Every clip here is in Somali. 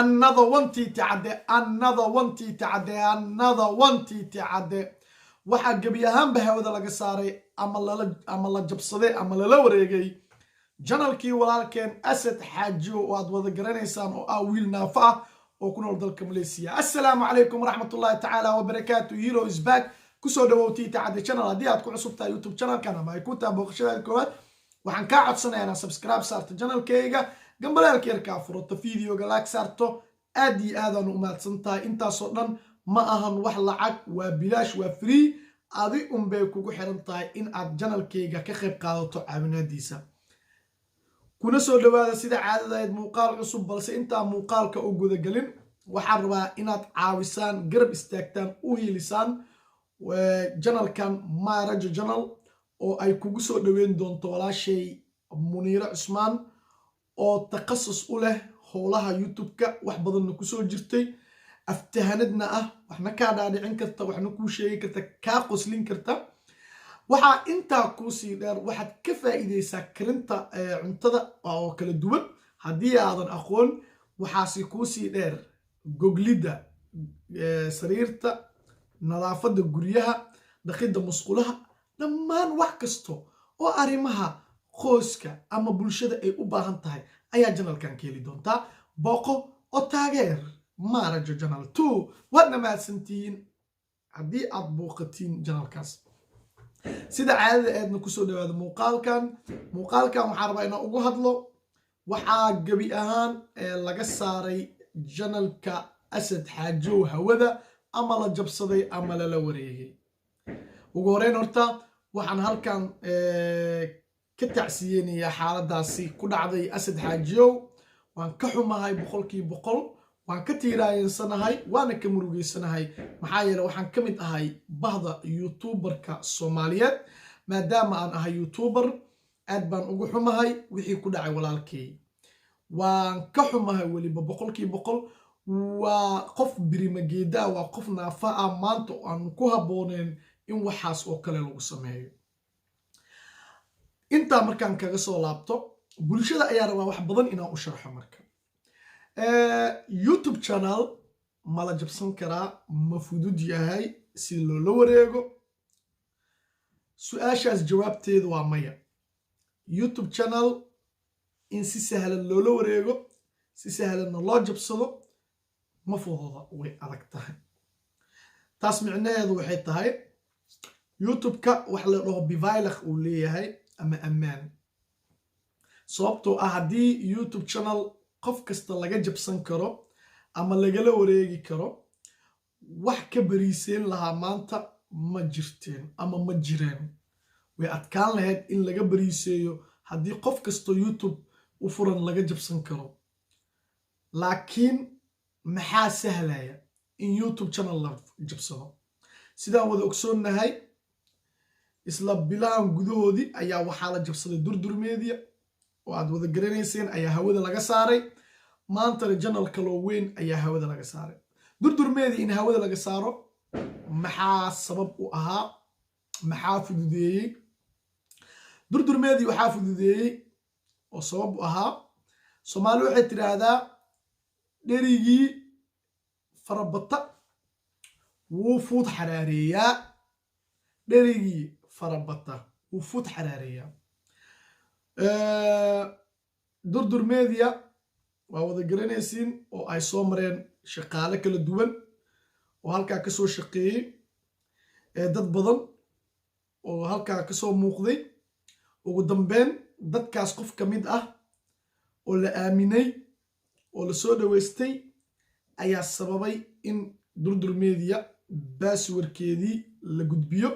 Another one, Tiiti Cadde, another one, Tiiti Cadde, another one, Tiiti Cadde. Waxaa gebi ahaanba hawada laga saaray ama lala ama la jabsaday ama lala wareegay channelkii walaalkeen Asad Xaajiyo, oo aad wada garanaysaan, oo ah wiil naafo ah oo ku nool dalka Malaysiya. Assalaamu calaykum waraxmatullahi tacaala wabarakaatu. Hero is back. Kusoo dhawow Tiiti Cadde channel. Haddii aad ku cusub tahay YouTube channelkan ama ay ku tahay booqashadaada koowaad, waxaan kaa codsanayaa inaad subscribe saarto channelkayga, gambaleelka yarkaa furato, videoga like saarto. Aad iyo aadaan u mahadsan tahay. Intaasoo dhan ma ahan wax lacag, waa bilaash, waa free. Adi unbay kugu xiran tahay in aad channelkayga ka qayb qaadato caawinaadiisa. Kuna soo dhawaada sida caadadahayd muuqaal cusub. Balse intaa muuqaalka u gudagelin, waxaan rabaa inaad caawisaan, garab istaagtaan, u hiilisaan channelkan Maarajo Channel, oo ay kugu soo dhaweyn doonto walaashay Muniiro Cusmaan, oo takhasus u leh howlaha YouTube-ka, wax badanna kusoo jirtay, aftahanadna ah, waxna kaa dhaadhicin karta, waxna kuu sheegi karta, kaa qoslin karta. Waxaa intaa kuusii dheer, waxaad ka faa'iideysaa karinta cuntada oo kala duwan haddii aadan aqoon. Waxaasi kuusii dheer goglidda sariirta, nadaafadda guryaha, dhaqidda musqulaha, dhammaan wax kasto oo arrimaha qoyska ama bulshada ay u baahan tahay ayaa channelkan ka heli doontaa. Booqo oo taageer Maarajo Channel two. Waadna mahadsantihiin haddii aad booqatiin channelkaas. Sida caadada eedna, kusoo dhawaada muuqaalkan. Muuqaalkan waxaan rabaa inaan ugu hadlo waxaa gebi ahaan laga saaray channelka Asad Xaajow hawada, ama la jabsaday ama lala wareegay. Ugu horeyn horta waxaan halkan ka tacsiyeynayaa xaaladaasi ku dhacday Asad Xaajiyow. Waan ka xumahay 100%, waan ka tiiraayansanahay, waana ka murugeysanahay. Maxaa yeele, waxaan ka mid ahay bahda YouTuberka Soomaaliyeed. Maadaama aan ahay YouTuber, aad baan ugu xumahay wixii ku dhacay walaalkay. Waan ka xumahay weliba 100%. Waa qof birimageeda, waa qof naafa ah maanta oo aan ku habbooneen in waxaas oo kale lagu sameeyo. Intaa markaan kaga soo laabto, bulshada ayaa rabaa wax badan inaan u sharxo. Marka, YouTube channel ma la jabsan karaa? Ma fudud yahay si loola wareego? Su-aashaas jawaabteedu waa maya. YouTube channel in si sahlan loola wareego, si sahlanna loo jabsado, ma fududa, way adag tahay. Taas micnaheedu waxay tahay, YouTube-ka wax la dhaho beveiligd uu leeyahay ama ammaan. Sababtoo ah haddii YouTube channel qof kasta laga jabsan karo ama lagala wareegi karo, wax ka bariiseen lahaa maanta ma jirteen ama ma jireen. Way adkaan lahayd in laga bariiseeyo haddii qof kasta YouTube u furan laga jabsan karo. Laakiin maxaa sahlaya in YouTube channel la jabsado? Sidaan wada ogsoonnahay, isla bilahan gudahoodii ayaa waxaa la jabsaday Durdur Media, oo aad wada garanayseen, ayaa hawada laga saaray. Maantana channel kaloo weyn ayaa hawada laga saaray. Durdur Media in hawada laga saaro maxaa sabab u ahaa? Maxaa fududeeyey? Durdur Media waxaa fududeeyey oo sabab u ahaa, Soomaali waxay tidhaahdaa, "Dherigii farabata wuu fuud xaraareeyaa." Dherigii farabata wuu fuud xaraareeyaa. Durdur Media waa wada garanaysiin, oo ay soo mareen shaqaale kala duwan oo halkaa kasoo shaqeeyey, dad badan oo halkaa kasoo muuqday. Ugu dambeyn dadkaas qof ka mid ah oo la aaminay oo lasoo dhaweystay ayaa sababay in Durdur Media passwordkeedii la gudbiyo,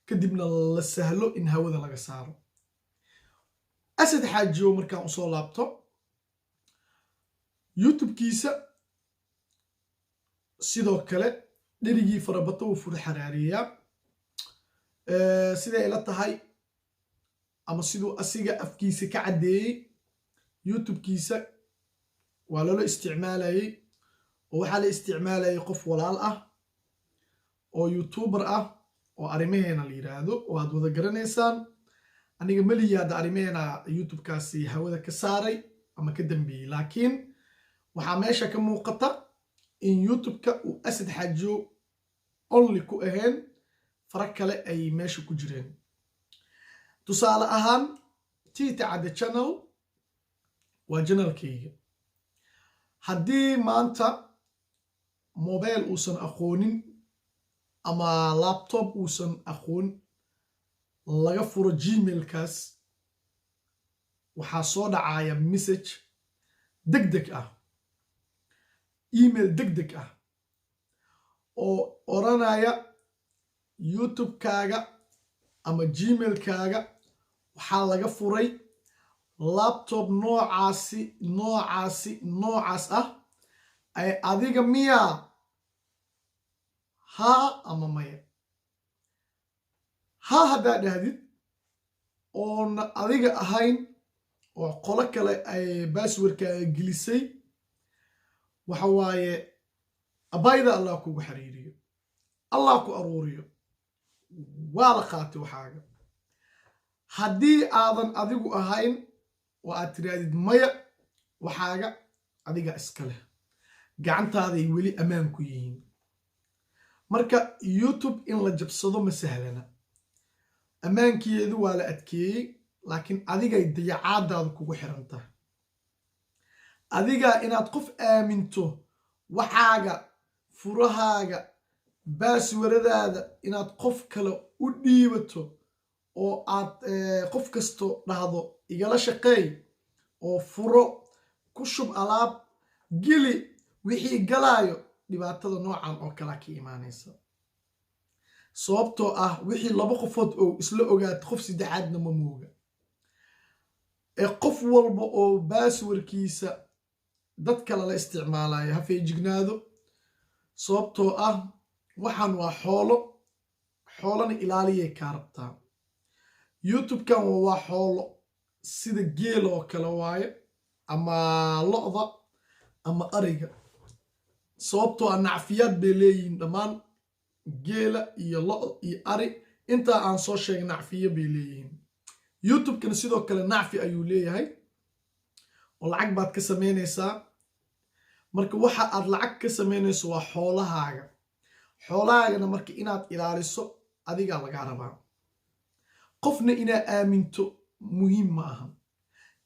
kadibna la sahlo in hawada laga saaro. Asad Xaajiyo markaan usoo laabto, YouTube-kiisa sidoo kale dherigii farabato wuu fur xaraariyaa. Siday ila tahay ama siduu asiga afkiisa ka caddeeyey, YouTube-kiisa waa loola isticmaalayey, oo waxaa la isticmaalayay qof walaal ah oo YouTuber ah oo Arrimaheena la yidhaahdo, oo aad wada garanaysaan. Aniga meliyi hadda Arrimaheena YouTube-kaasi hawada ka saaray ama ka dambeeyey, laakiin Waxaa meesha ka muuqata in YouTube-ka uu Asad Xaajiyo only ku ahayn, fara kale ay meesha ku jireen. Tusaale ahaan, Tiita Cadde Channel waa channelkayga. Haddii maanta mobile uusan aqoonin ama laptop uusan aqoon laga furo Gmailkaas, waxaa soo dhacaya message deg deg ah, email deg deg ah oo odranaya: "YouTube-kaaga ama Gmailkaaga waxaa laga furay laptop noocaasi, noocaasi, noocaas ah. Ay adiga miyaa? Haa ama maya?" Haa haddaa dhahdid oona adiga ahayn oo qolo kale ay passwordkaaga gelisay, waxa waaye abayda Allah kugu xiriiriyo, Allah ku aruuriyo, waa la qaatay waxaaga. Haddii aadan adigu ahayn oo aad tidhaahdid maya, waxaaga adiga iska leh, gacantaaday weli ammaan ku yihiin. Marka YouTube in la jabsado ma sahlana. Ammaankeedu waa la adkeeyey, laakiin adigay dayacaadaadu kugu xiran tahay. Adiga inaad qof aaminto waxaaga, furahaaga, passwordadaada, inaad qof kale u dhiibato oo aad qof kasto dhahdo "Igala shaqeey oo furo, ku shub alaab, geli wixii galaayo," dhibaatada noocan oo kalea ka imaanaysa, sababtoo ah wixii laba qofood oo isla ogaato, qof saddexaadna ma mooga. Ee qof walba oo passwordkiisa dad kale la isticmaalayo ha feejignaado, sababtoo ah waxaan waa xoolo, xoolana ilaaliyay kaa rabtaa. YouTube-kan waa xoolo, sida geel oo kale waaye ama lo'da ama ariga, sababtoo ah nacfiyaad bay leeyihiin dhammaan geela iyo lo' iyo ari intaa aan soo sheegay, nacfiyo bay leeyihiin. YouTube-kana sidoo kale nacfi ayuu leeyahay oo lacag baad ka samaynaysaa. Marka waxa aad lacag ka samaynayso waa xoolahaaga. Xoolahaagana marka inaad ilaaliso adigaa lagaa rabaa. Qofna inaa aaminto muhiim ma aha.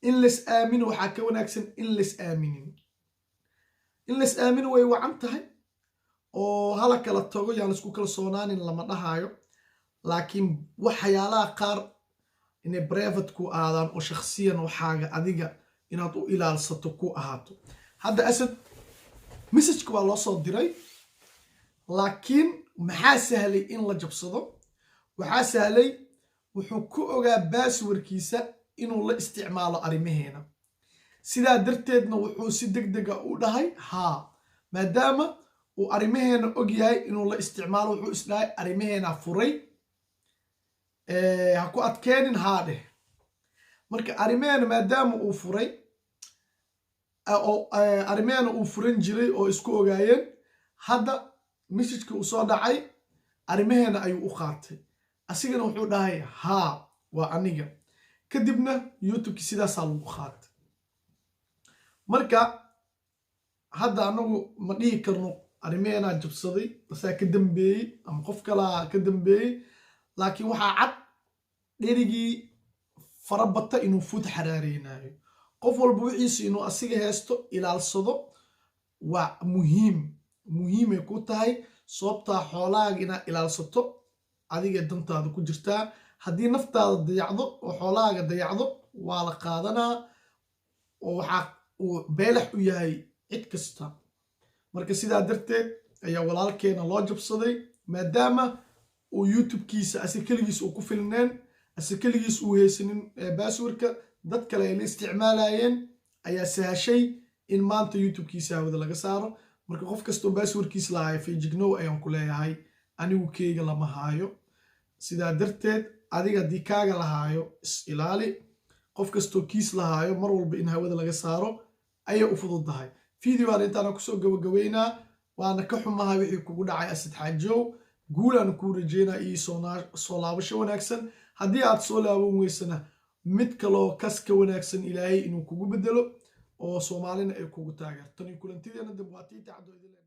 In lays aamino waxaa ka wanaagsan in lays aaminin. In lays aamino way wacan tahay oo hala kala tago, yaan isku kalsoonaanin lama dhahaayo, laakiin waxyaalaha qaar inay private ku aadaan oo shakhsiyan waxaaga adiga inaad u ilaalsato ku ahaato. Hadda Asad messageka waa loo soo diray, laakiin maxaa sahlay in la jabsado? Waxaa sahlay wuxuu ku ogaa passwordkiisa inuu la isticmaalo arrimaheena. Sidaa darteedna wuxuu si deg dega u dhahay haa. Maadaama uu arrimaheena og yahay inuu la isticmaalo, wuxuu isdhahay arrimaheena furay, ha ku adkeenin, haa dheh. Marka arrimaheena maadaama uu furay oo arrimaheena uu furan jiray oo isku ogaayeen, hadda messageka uu soo dhacay arrimaheena ayuu u qaatay, asigana wuxuu dhahay "Haa, waa aniga." Kadibna YouTube-ki sidaasaa lagu qaatay. Marka hadda anagu ma dhihi karno arrimeheenaa jabsaday, asaa ka dambeeyey ama qof kalaa ka dambeeyey, laakiin waxaa cad dherigii farabata inuu fud xaraareynaayo. Qof walba wixiisa inuu asiga haysto, ilaalsado waa muhiim. Muhiimay ku tahay, sababtaa xoolahaaga inaad ilaalsato adiga dantaada ku jirtaa. Haddii naftaada dayacdo oo xoolahaaga dayacdo, waa la qaadanaa oo waxaa uu beelax u yahay cid kasta. Marka sidaa darteed ayaa walaalkeena loo jabsaday, maadaama uu YouTube-kiisa ase keligiis uu ku filneen, ase keligiis uu haysanin passwordka, dad kale ay la isticmaalayeen, ayaa sahashay in maanta YouTube-kiisa hawada laga saaro. Marka qof kastoo passwordkiisa lahaaya, feejignow ayaan ku leeyahay. Anigu keyga lama haayo, sidaa darteed adiga haddii kaaga lahaayo, is ilaali. Qof kastoo kiis lahaayo, mar walba in hawada laga saaro ayay u fududahay. Videogaan intaana kusoo gabagabeynaa. Waana ka xumahay wixii kugu dhacay, Asad Xaajow. Guulaan kuu rajeynaa iyo soo laabasho wanaagsan. Haddii aad soo laaban weysana, mid kaloo kas ka wanaagsan Ilaahay inuu kugu bedelo. Oo Soomaalina ay kugu taageerto. Tani kulantideena dib, waa Tiiti Caddo idin.